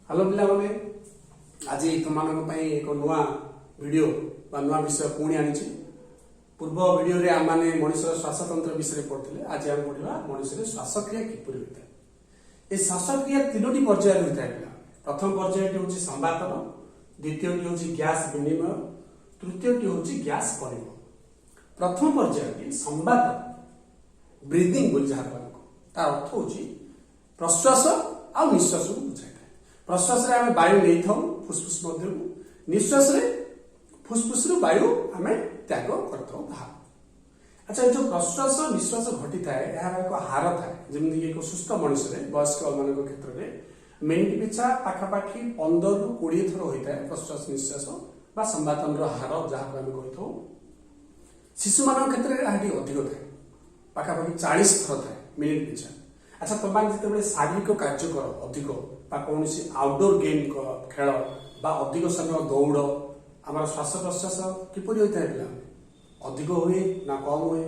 Hello ପିଲାମାନେ, ଆଜି ତୁମମାନଙ୍କ ପାଇଁ ଏକ ନୂଆ ଭିଡ଼ିଓ ବା ନୂଆ ବିଷୟ ପୁଣି ଆଣିଛି। ପୂର୍ବ ଭିଡ଼ିଓରେ ଆମମାନେ ମଣିଷର ଶ୍ୱାସତନ୍ତ୍ର ବିଷୟରେ ପଢୁଥିଲେ। ଆଜି ଆମେ ପଢିବା ମଣିଷରେ ଶ୍ୱାସକ୍ରିୟା କିପରି ହୋଇଥାଏ। ଏ ଶ୍ୱାସକ୍ରିୟା ତିନୋଟି ପର୍ଯ୍ୟାୟରେ ହୋଇଥାଏ ପିଲା। ପ୍ରଥମ ପର୍ଯ୍ୟାୟଟି ହେଉଛି ସମ୍ବାତନ, ଦ୍ୱିତୀୟଟି ହେଉଛି ଗ୍ୟାସ ବିନିମୟ, ତୃତୀୟଟି ହେଉଛି ଗ୍ୟାସ ପରିବହନ। ପ୍ରଥମ ପର୍ଯ୍ୟାୟଟି ସମ୍ବାତନ, ବ୍ରିଦିଂ ବୋଲି ଯାହାକୁ ଆମେ କହୁ। ତାର ଅର୍ଥ ହେଉଛି ପ୍ରଶ୍ୱାସ ଆଉ ନିଶ୍ୱାସକୁ ବୁଝାଇଥାଏ। ପ୍ରଶ୍ୱାସରେ ଆମେ ବାୟୁ ନେଇଥାଉ ଫୁସଫୁସ ମଧ୍ୟକୁ, ନିଶ୍ୱାସରେ ଫୁସଫୁସରୁ ବାୟୁ ଆମେ ତ୍ୟାଗ କରିଥାଉ ବାହାର। ଆଚ୍ଛା, ଏ ଯୋଉ ପ୍ରଶ୍ୱାସ ନିଶ୍ୱାସ ଘଟିଥାଏ, ଏହାର ଏକ ହାର ଥାଏ। ଯେମିତିକି ଏକ ସୁସ୍ଥ ମଣିଷରେ, ବୟସ୍କ ମାନଙ୍କ କ୍ଷେତ୍ରରେ ମିନିଟ ପିଛା ପାଖାପାଖି 15ରୁ 20 ଥର ହୋଇଥାଏ ପ୍ରଶ୍ୱାସ ନିଶ୍ୱାସ ବା ସମ୍ବାତନର ହାର ଯାହାକୁ ଆମେ କହିଥାଉ। ଶିଶୁମାନଙ୍କ କ୍ଷେତ୍ରରେ ଏହା ଟିକେ ଅଧିକ ଥାଏ, ପାଖାପାଖି 40 ଥର ଥାଏ ମିନିଟ ପିଛା। ଆଚ୍ଛା, ତମମାନେ ଯେତେବେଳେ ଶାରୀରିକ କାର୍ଯ୍ୟ କର ଅଧିକ ବା କୌଣସି ଆଉଟଡୋର ଗେମ୍ ଖେଳ ବା ଅଧିକ ସମୟ ଦୌଡ଼, ଆମର ଶ୍ୱାସ ପ୍ରଶ୍ୱାସ କିପରି ହୋଇଥାଏ ପିଲାମାନେ? ଅଧିକ ହୁଏ ନା କମ ହୁଏ?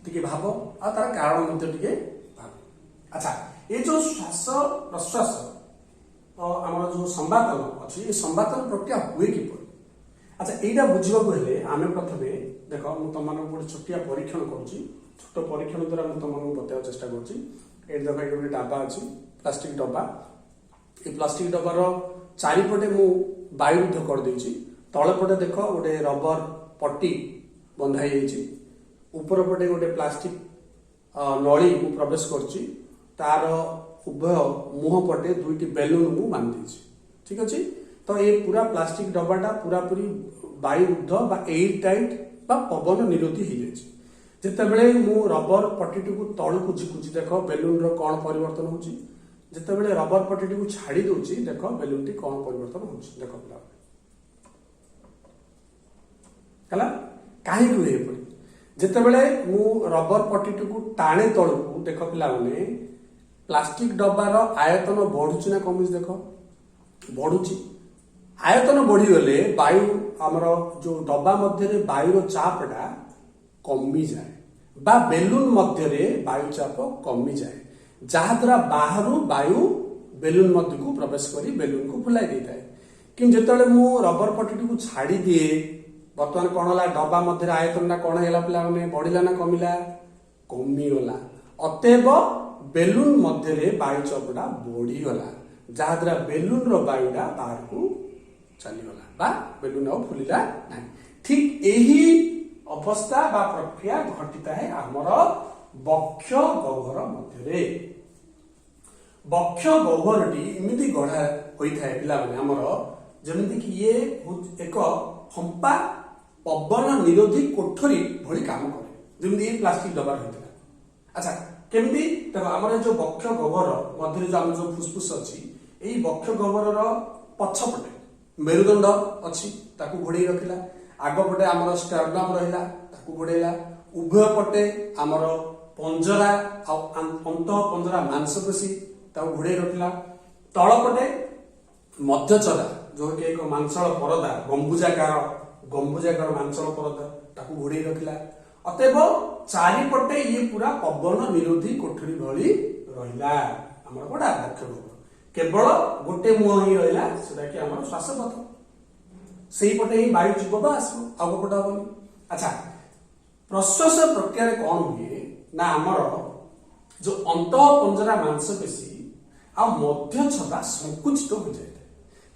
ଟିକେ ଭାବ ଆଉ ତାର କାରଣ ମଧ୍ୟ ଟିକେ ଭାବ। ଆଚ୍ଛା, ଏ ଯୋଉ ଶ୍ୱାସ ପ୍ରଶ୍ୱାସ, ଆମର ଯୋଉ ସମ୍ବାତନ ଅଛି, ଏ ସମ୍ବାତନ ପ୍ରକ୍ରିୟା ହୁଏ କିପରି? ଆଚ୍ଛା, ଏଇଟା ବୁଝିବାକୁ ହେଲେ ଆମେ ପ୍ରଥମେ ଦେଖ, ମୁଁ ତମମାନଙ୍କୁ ଗୋଟେ ଛୋଟିଆ ପରୀକ୍ଷଣ କରୁଛି। ଛୋଟ ପରୀକ୍ଷଣ ଦ୍ୱାରା ମୁଁ ତମମାନଙ୍କୁ ବତାଇବାକୁ ଚେଷ୍ଟା କରୁଛି। ଏଇଠି ଦେଖ, ଏଇଠି ଗୋଟେ ଡବା ଅଛି, ପ୍ଲାଷ୍ଟିକ ଡବା। ଏ ପ୍ଲାଷ୍ଟିକ ଡବାର ଚାରିପଟେ ମୁଁ ବାୟୁରୁଦ୍ଧ କରିଦେଇଛି। ତଳ ପଟେ ଦେଖ, ଗୋଟେ ରବର ପଟି ବନ୍ଧା ହେଇଯାଇଛି। ଉପର ପଟେ ଗୋଟେ ପ୍ଲାଷ୍ଟିକ ନଳୀ ମୁଁ ପ୍ରବେଶ କରୁଛି। ତାର ଉଭୟ ମୁହଁ ପଟେ ଦୁଇଟି ବେଲୁନ ମୁଁ ବାନ୍ଧି ଦେଇଛି। ଠିକ ଅଛି? ତ ଏ ପୁରା ପ୍ଲାଷ୍ଟିକ ଡବାଟା ପୁରାପୁରି ବାୟୁରୁଦ୍ଧ ବା ଏୟାର ଟାଇଟ୍ ବା ପବନ ନିରୋଧୀ ହେଇଯାଇଛି। ଯେତେବେଳେ ମୁଁ ରବର ପଟିଟିକୁ ତଳକୁ ଝିକୁଛି, ଦେଖ ବେଲୁନର କଣ ପରିବର୍ତ୍ତନ ହଉଛି। ଯେତେବେଳେ ରବର ପଟିଟିକୁ ଛାଡି ଦଉଛି, ଦେଖ ବେଲୁନଟି କଣ ପରିବର୍ତ୍ତନ ହଉଛି। ଦେଖ ପିଲାମାନେ, ହେଲା? କାହିଁକି ହୁଏ ଏପରି? ଯେତେବେଳେ ମୁଁ ରବର ପଟିଟିକୁ ଟାଣେ ତଳକୁ, ଦେଖ ପିଲାମାନେ, ପ୍ଲାଷ୍ଟିକ ଡବାର ଆୟତନ ବଢୁଛି ନା କମୁଛି? ଦେଖ, ବଢୁଛି। ଆୟତନ ବଢିଗଲେ ବାୟୁ, ଆମର ଯୋଉ ଡବା ମଧ୍ୟରେ ବାୟୁର ଚାପଟା କମିଯାଏ ବା ବେଲୁନ ମଧ୍ୟରେ ବାୟୁ ଚାପ କମିଯାଏ, ଯାହାଦ୍ୱାରା ବାହାରୁ ବାୟୁ ବେଲୁନ ମଧ୍ୟକୁ ପ୍ରବେଶ କରି ବେଲୁନକୁ ଫୁଲାଇ ଦେଇଥାଏ। କିନ୍ତୁ ଯେତେବେଳେ ମୁଁ ରବର ପଟିଟିକୁ ଛାଡି ଦିଏ, ବର୍ତ୍ତମାନ କଣ ହେଲା? ଡବା ମଧ୍ୟରେ ଆୟତନଟା କଣ ହେଲା ପିଲାମାନେ? ବଢିଲା ନା କମିଲା? କମିଗଲା। ଅତଏବ ବେଲୁନ ମଧ୍ୟରେ ବାୟୁ ଚାପଟା ବଢିଗଲା, ଯାହାଦ୍ୱାରା ବେଲୁନର ବାୟୁଟା ବାହାରକୁ ଚାଲିଗଲା ବା ବେଲୁନ ଆଉ ଫୁଲିଲା ନାହିଁ। ଠିକ ଏହି ଅବସ୍ଥା ବା ପ୍ରକ୍ରିୟା ଘଟିଥାଏ ଆମର ବକ୍ଷ ଗହ୍ୱର ମଧ୍ୟରେ। ବକ୍ଷ ଗହ୍ୱରଟି ଏମିତି ଗଢା ହୋଇଥାଏ ପିଲାମାନେ ଆମର, ଯେମିତିକି ଇଏ ଏକ ଫମ୍ପା ପବନ ନିରୋଧୀ କୋଠରୀ ଭଳି କାମ କରେ, ଯେମିତି ଇଏ ପ୍ଲାଷ୍ଟିକ ଡବାର ହୋଇଥିଲା। ଆଚ୍ଛା, କେମିତି? ଦେଖ, ଆମର ଏ ଯୋଉ ବକ୍ଷ ଗହ୍ୱର ମଧ୍ୟରେ ଯୋଉ ଆମର ଯୋଉ ଫୁସଫୁସ ଅଛି, ଏଇ ବକ୍ଷ ଗହ୍ୱରର ପଛପଟେ ମେରୁଦଣ୍ଡ ଅଛି, ତାକୁ ଘୋଡେଇ ରଖିଲା। ଆଗ ପଟେ ଆମର ଷ୍ଟର୍ନମ ରହିଲା, ତାକୁ ଘୋଡେଇଲା। ଉଭୟ ପଟେ ଆମର ପଞ୍ଜରା ଆଉ ଅନ୍ତଃ ପଞ୍ଜରା ମାଂସପେଶୀ ତାକୁ ଘୋଡେଇ ରଖିଲା। ତଳ ପଟେ ମଧ୍ୟଚ୍ଛଦା, ଯୋଉକି ଏକ ମାଂସଳ ପରଦା, ଗମ୍ବୁଜାକାର ମାଂସଳ ପରଦା, ତାକୁ ଘୋଡେଇ ରଖିଲା। ଅତଏବ ଚାରିପଟେ ଇଏ ପୁରା ପବନ ନିରୋଧୀ କୋଠରୀ ଭଳି ରହିଲା ଆମର କୋଉଟା? ବକ୍ଷ ଗହ୍ୱର। କେବଳ ଗୋଟେ ମୁହଁ ହିଁ ରହିଲା, ସେଟା କି ଆମର ଶ୍ୱାସପଥ। ସେଇପଟେ ହିଁ ବାୟୁ ଯିବ ବା ଆସିବ, ଆଉ କୋଉ ପଟେ ହବନି। ଆଚ୍ଛା, ପ୍ରଶ୍ୱାସ ପ୍ରକ୍ରିୟାରେ କଣ ହୁଏ ନା, ଆମର ଯୋଉ ଅନ୍ତଃ ପଞ୍ଜରା ମାଂସପେଶୀ ଆଉ ମଧ୍ୟଚ୍ଛଦା ସଂକୁଚିତ ହୋଇଯାଇଥାଏ,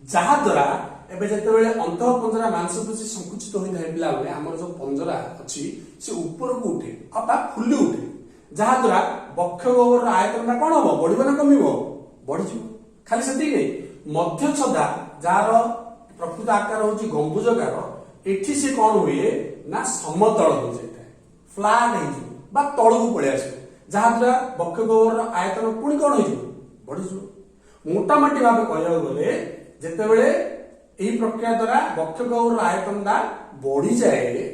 ଯାହାଦ୍ୱାରା ଏବେ ଯେତେବେଳେ ଅନ୍ତଃ ପଞ୍ଜରା ମାଂସପେଶୀ ସଂକୁଚିତ ହୋଇଥାଏ ପିଲାମାନେ, ଆମର ଯୋଉ ପଞ୍ଜରା ଅଛି ସେ ଉପରକୁ ଉଠେ ଆଉ ତା ଫୁଲି ଉଠେ, ଯାହାଦ୍ୱାରା ବକ୍ଷ ଗହ୍ୱରର ଆୟତନଟା କଣ ହବ? ବଢିବ ନା କମିବ? ବଢିଯିବ। ଖାଲି ସେତିକି ନାହିଁ, ମଧ୍ୟଚ୍ଛଦା ଯାହାର ପ୍ରକୃତ ଆକାର ହଉଛି ଗମ୍ବୁଜାକାର, ଏଠି ସେ କଣ ହୁଏ ନା ସମତଳ ହୋଇଯାଇଥାଏ, ଫ୍ଲାଟ ହେଇଯିବ ବା ତଳକୁ ପଳେଇ ଆସିବ, ଯାହାଦ୍ୱାରା ବକ୍ଷ ଗହ୍ୱରର ଆୟତନ ପୁଣି କଣ ହେଇଯିବ? ବଢିଯିବ। ମୋଟାମୋଟି ଭାବେ କହିବାକୁ ଗଲେ, ଯେତେବେଳେ ଏହି ପ୍ରକ୍ରିୟା ଦ୍ୱାରା ବକ୍ଷ ଗହ୍ୱରର ଆୟତନଟା ବଢିଯାଏ,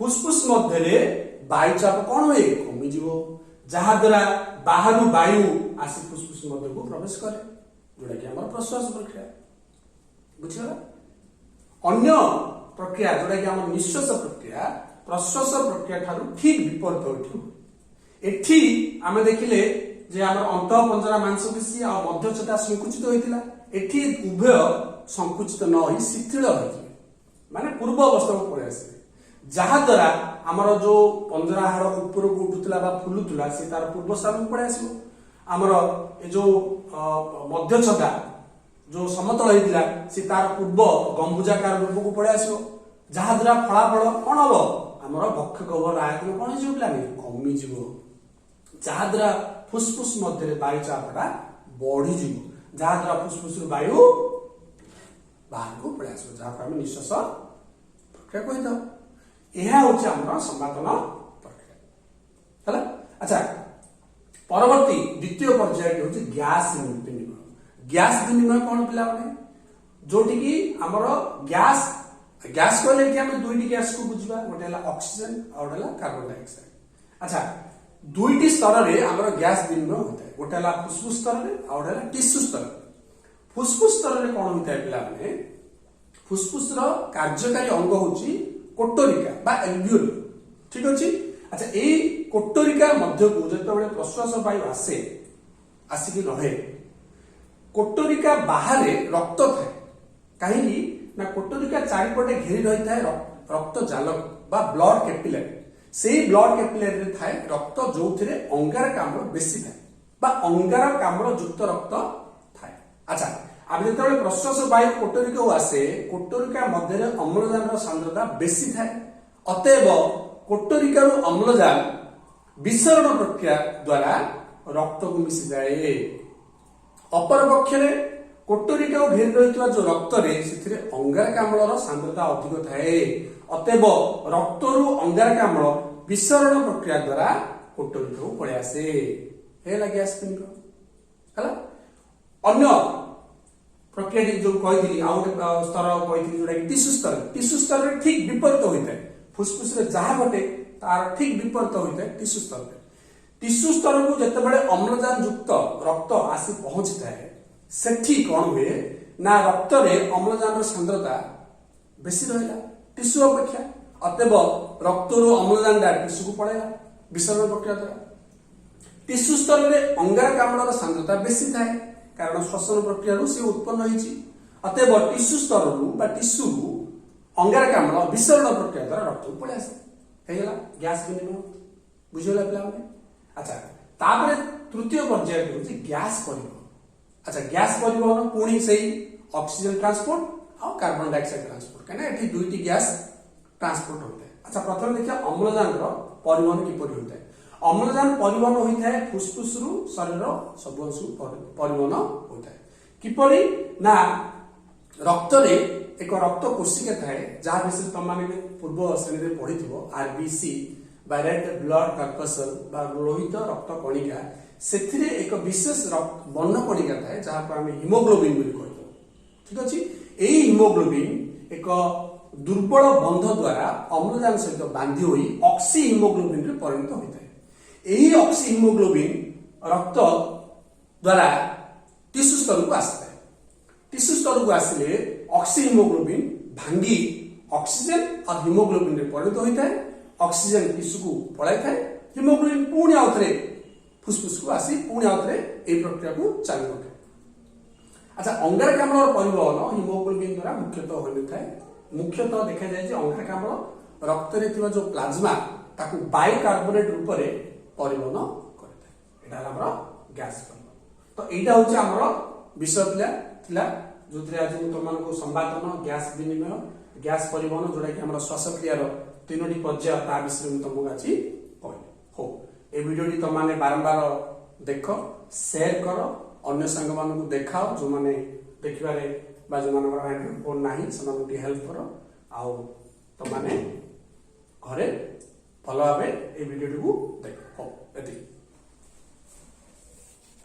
ଫୁସଫୁସ ମଧ୍ୟରେ ବାୟୁଚାପ କଣ ହୁଏ? କମିଯିବ, ଯାହାଦ୍ୱାରା ବାହାରୁ ବାୟୁ ଆସି ଫୁସଫୁସ ମଧ୍ୟକୁ ପ୍ରବେଶ କରେ, ଯୋଉଟା କି ଆମର ପ୍ରଶ୍ୱାସ ପ୍ରକ୍ରିୟା। ବୁଝିଗଲା? ଅନ୍ୟ ପ୍ରକ୍ରିୟା ଯୋଉଟା କି ଆମର ନିଶ୍ୱାସ ପ୍ରକ୍ରିୟା, ପ୍ରଶ୍ୱାସ ପ୍ରକ୍ରିୟା ଠାରୁ ଠିକ ବିପରୀତ ଏଠି ହୁଏ। ଏଠି ଆମେ ଦେଖିଲେ ଯେ ଆମର ଅନ୍ତଃ ପଞ୍ଜରା ମାଂସପେଶୀ ଆଉ ମଧ୍ୟଛଦା ସଂକୁଚିତ ହୋଇଥିଲା। ଏଠି ଉଭୟ ସଂକୁଚିତ ନ ହୋଇ ଶିଥିଳ ହୋଇଯିବେ, ମାନେ ପୂର୍ବ ଅବସ୍ଥାକୁ ପଳେଇ ଆସିବେ, ଯାହାଦ୍ୱାରା ଆମର ଯୋଉ ପଞ୍ଜରା ହାଡ଼ ଉପରକୁ ଉଠୁଥିଲା ବା ଫୁଲୁଥିଲା, ସେ ତାର ପୂର୍ବ ସ୍ଥାନକୁ ପଳେଇ ଆସିବ। ଆମର ଏ ଯୋଉ ମଧ୍ୟଛଦା ଯୋଉ ସମତଳ ହେଇଥିଲା, ସେ ତାର ପୂର୍ବ ଗମ୍ବୁଜାକାର ରୂପକୁ ପଳେଇ ଆସିବ, ଯାହାଦ୍ୱାରା ଫଳାଫଳ କଣ ହବ? ଆମର ବକ୍ଷ ଗହ୍ୱରର ଆୟତନ କଣ ହେଇଯିବ ପିଲାମାନେ? କମିଯିବ, ଯାହାଦ୍ୱାରା ଫୁସଫୁସ ମଧ୍ୟରେ ବାୟୁ ଚାପଟା ବଢିଯିବ, ଯାହାଦ୍ୱାରା ଫୁସଫୁସରୁ ବାୟୁ ବାହାରକୁ ପଳେଇ ଆସିବ, ଯାହାକୁ ଆମେ ନିଶ୍ୱାସ ପ୍ରକ୍ରିୟା କହିଥାଉ। ଏହା ହଉଛି ଆମର ସମ୍ବାତନ ପ୍ରକ୍ରିୟା ହେଲା। ଆଚ୍ଛା, ପରବର୍ତ୍ତୀ ଦ୍ୱିତୀୟ ପର୍ଯ୍ୟାୟଟି ହଉଛି ଗ୍ୟାସ ବିନିମୟ। ଗ୍ୟାସ ବିନିମୟ କଣ ପିଲାମାନେ? ଯୋଉଠିକି ଆମର ଗ୍ୟାସ, ଗ୍ୟାସ କହିଲେ ଏଠି ଆମେ ଦୁଇଟି ଗ୍ୟାସକୁ ବୁଝିବା, ଗୋଟେ ହେଲା ଅକ୍ସିଜେନ ଆଉ ଗୋଟେ ହେଲା କାର୍ବନ ଡାଇଅକ୍ସାଇଡ। ଆଚ୍ଛା, ଦୁଇଟି ସ୍ତରରେ ଆମର ଗ୍ୟାସ ବିନିମୟ ହୋଇଥାଏ। ଗୋଟେ ହେଲା ଫୁସଫୁସ ସ୍ତରରେ ଆଉ ଗୋଟେ ହେଲା ଟିସୁ ସ୍ତରରେ। ଫୁସଫୁସ ସ୍ତରରେ କଣ ହୋଇଥାଏ ପିଲାମାନେ? ଫୁସଫୁସର କାର୍ଯ୍ୟକାରୀ ଅଙ୍ଗ ହଉଛି କୋଟରିକା ବା ଏଲଭିଓଲି, ଠିକ ଅଛି? ଆଚ୍ଛା, ଏଇ କୋଟରିକା ମଧ୍ୟକୁ ଯେତେବେଳେ ପ୍ରଶ୍ୱାସ ବାୟୁ ଆସେ, ଆସିକି ରହେ, କୋଟରିକା ବାହାରେ ରକ୍ତ ଥାଏ। କାହିଁକି ନା କୋଟରିକା ଚାରିପଟେ ଘେରି ରହିଥାଏ ରକ୍ତ ଜାଲକ ବା ବ୍ଲଡ କ୍ୟାପିଲାରୀ। ସେଇ ବ୍ଲଡ କ୍ୟାପିଲାରୀରେ ଥାଏ ରକ୍ତ, ଯୋଉଥିରେ ଅଙ୍ଗାରକାମ୍ଳ ବେଶୀ ଥାଏ ବା ଅଙ୍ଗାରକାମ୍ଳ ଯୁକ୍ତ ରକ୍ତ ଥାଏ। ଆଚ୍ଛା, ଆମେ ଯେତେବେଳେ ପ୍ରଶ୍ୱାସ ବାୟୁ କୋଟରିକାକୁ ଆସେ, କୋଟରିକା ମଧ୍ୟରେ ଅମ୍ଳଜାନର ସାନ୍ଦ୍ରତା ବେଶୀ ଥାଏ। ଅତଏବ କୋଟରିକାରୁ ଅମ୍ଳଜାନ ବିସରଣ ପ୍ରକ୍ରିୟା ଦ୍ୱାରା ରକ୍ତକୁ ମିଶିଯାଏ। ଅପରପକ୍ଷରେ କୋଟରିକାକୁ ଘେରି ରହିଥିବା ଯୋଉ ରକ୍ତରେ, ସେଥିରେ ଅଙ୍ଗାରକାମ୍ଳର ସାନ୍ଦ୍ରତା ଅଧିକ ଥାଏ। ଅତଏବ ରକ୍ତରୁ ଅଙ୍ଗାରକାମ୍ଳ ବିସରଣ ପ୍ରକ୍ରିୟା ଦ୍ୱାରା କୋଟରିକାକୁ ପଳେଇ ଆସେ। ହେଲା ଗ୍ୟାସ ବିନିମୟ ହେଲା। ଅନ୍ୟ ପ୍ରକ୍ରିୟାଟି ଯୋଉ କହିଥିଲି, ଆଉ ଗୋଟେ ସ୍ତର କହିଥିଲି, ଯୋଉଟା କି ଟିସୁ ସ୍ତର। ଟିସୁ ସ୍ତରରେ ଠିକ ବିପରୀତ ହୋଇଥାଏ। ଫୁସଫୁସରେ ଯାହା ଘଟେ, ତାର ଠିକ ବିପରୀତ ହୋଇଥାଏ ଟିସୁ ସ୍ତରରେ। ଟିସୁ ସ୍ତରକୁ ଯେତେବେଳେ ଅମ୍ଳଜାନ ଯୁକ୍ତ ରକ୍ତ ଆସି ପହଞ୍ଚିଥାଏ, ସେଠି କଣ ହୁଏ ନା ରକ୍ତରେ ଅମ୍ଳଜାନର ସାନ୍ଦ୍ରତା ବେଶୀ ରହିଲା ଟିସୁ ଅପେକ୍ଷା। ଅତଏବ ରକ୍ତରୁ ଅମ୍ଳଜାନଟା ଟିସୁକୁ ପଳେଇଲା ବିସରଣ ପ୍ରକ୍ରିୟା ଦ୍ୱାରା। ଟିସୁ ସ୍ତରରେ ଅଙ୍ଗାରକାମ୍ଳର ସାନ୍ଦ୍ରତା ବେଶୀ ଥାଏ, କାରଣ ଶ୍ୱସନ ପ୍ରକ୍ରିୟାରୁ ସେ ଉତ୍ପନ୍ନ ହେଇଛି। ଅତଏବ ଟିସୁ ସ୍ତରରୁ ବା ଟିସୁରୁ ଅଙ୍ଗାରକାମ୍ଳ ବିସରଣ ପ୍ରକ୍ରିୟା ଦ୍ୱାରା ରକ୍ତକୁ ପଳେଇ ଆସେ। ହେଇଗଲା ଗ୍ୟାସ ବିନିମୟ। ବୁଝିଗଲା ପିଲାମାନେ? ଆଚ୍ଛା, ତାପରେ ତୃତୀୟ ପର୍ଯ୍ୟାୟଟି ହଉଛି ଗ୍ୟାସ ପରିବହନ। ଆଚ୍ଛା, ଗ୍ୟାସ ପରିବହନ ପୁଣି ସେଇ ଅକ୍ସିଜେନ ଟ୍ରାନ୍ସପୋର୍ଟ ଆଉ କାର୍ବନ ଡାଇଅକ୍ସାଇଡ ଟ୍ରାନ୍ସପୋର୍ଟ, କାହିଁକିନା ଏଠି ଦୁଇଟି ଗ୍ୟାସ ଟ୍ରାନ୍ସପୋର୍ଟ ହୋଇଥାଏ। ଆଚ୍ଛା, ପ୍ରଥମେ ଦେଖିବା ଅମ୍ଳଜାନର ପରିବହନ କିପରି ହୋଇଥାଏ। ଅମ୍ଳଜାନ ପରିବହନ ହୋଇଥାଏ ଫୁସଫୁସରୁ ଶରୀରର ସବୁ ଅଂଶକୁ ପରିବହନ ହୋଇଥାଏ। କିପରି ନା ରକ୍ତରେ ଏକ ରକ୍ତ କୋଷିକା ଥାଏ, ଯାହା ବିଷୟରେ ତମମାନେ ବି ପୂର୍ବ ଶ୍ରେଣୀରେ ପଢିଥିବ, ଆରବିସି ବା ରେଡ୍ ବ୍ଲଡ କର୍ପସଲ ବା ଲୋହିତ ରକ୍ତ କଣିକା। ସେଥିରେ ଏକ ବିଶେଷ ବର୍ଣ୍ଣ କଣିକା ଥାଏ, ଯାହାକୁ ଆମେ ହିମୋଗ୍ଲୋବିନ୍ ବୋଲି କହିଥାଉ, ଠିକ ଅଛି? ଏଇ ହିମୋଗ୍ଲୋବିନ୍ ଏକ ଦୁର୍ବଳ ବନ୍ଧ ଦ୍ୱାରା ଅମ୍ଳଜାନ ସହିତ ବାନ୍ଧି ହୋଇ ଅକ୍ସି ହିମୋଗ୍ଲୋବିନରେ ପରିଣତ ହୋଇଥାଏ। ଏହି ଅକ୍ସି ହିମୋଗ୍ଲୋବିନ୍ ରକ୍ତ ଦ୍ୱାରା ଟିସୁ ସ୍ତରକୁ ଆସିଥାଏ। ଟିସୁ ସ୍ତରକୁ ଆସିଲେ ଅକ୍ସି ହିମୋଗ୍ଲୋବିନ୍ ଭାଙ୍ଗି ଅକ୍ସିଜେନ ଆଉ ହିମୋଗ୍ଲୋବିନରେ ପରିଣତ ହୋଇଥାଏ। ଅକ୍ସିଜେନ ଟିସୁକୁ ପଳାଇଥାଏ, ହିମୋଗ୍ଲୋବିନ୍ ପୁଣି ଆଉଥରେ ଫୁସଫୁସକୁ ଆସି ପୁଣି ଆଉଥରେ ଏହି ପ୍ରକ୍ରିୟାକୁ ଚାଲୁ ରଖେ। ଆଚ୍ଛା, ଅଙ୍ଗାରକାମ୍ଳର ପରିବହନ ହିମୋଗ୍ଲୋବିନ୍ ଦ୍ୱାରା ମୁଖ୍ୟତଃ ହୋଇନଥାଏ। ମୁଖ୍ୟତଃ ଦେଖାଯାଏ ଯେ ଅଙ୍ଗାରକାମ୍ଳ ରକ୍ତରେ ଥିବା ଯୋଉ ପ୍ଲାଜମା, ତାକୁ ବାଇକାର୍ବୋନେଟ ରୂପରେ ପରିବହନ କରିଥାଏ। ଏଇଟା ହେଲା ଆମର ଗ୍ୟାସ ପରିବହନ। ତ ଏଇଟା ହଉଛି ଆମର ବିଷୟ ପିଲା ଥିଲା, ଯୋଉଥିରେ ଆଜି ମୁଁ ତମମାନଙ୍କୁ ସମ୍ବାତନ, ଗ୍ୟାସ ବିନିମୟ, ଗ୍ୟାସ ପରିବହନ, ଯୋଉଟା କି ଆମର ଶ୍ୱାସକ୍ରିୟାର ତିନୋଟି ପର୍ଯ୍ୟାୟ, ତା ବିଷୟରେ ମୁଁ ତମକୁ ଆଜି କହିଲି। ହଉ, ଏ ଭିଡିଓଟି ତମମାନେ ବାରମ୍ବାର ଦେଖ, ସେୟାର କର, ଅନ୍ୟ ସାଙ୍ଗମାନଙ୍କୁ ଦେଖାଅ, ଯୋଉମାନେ ଦେଖିବାରେ ବା ଯୋଉମାନଙ୍କର ଆଣ୍ଡ୍ରଏଡ୍ ଫୋନ୍ ନାହିଁ, ସେମାନଙ୍କୁ ଟିକେ ହେଲ୍ପ କର। ଆଉ ତମମାନେ ଘରେ ଭଲ ଭାବେ ଏଇ ଭିଡିଓଟିକୁ ଦେଖ। ହଉ, ଏତିକି।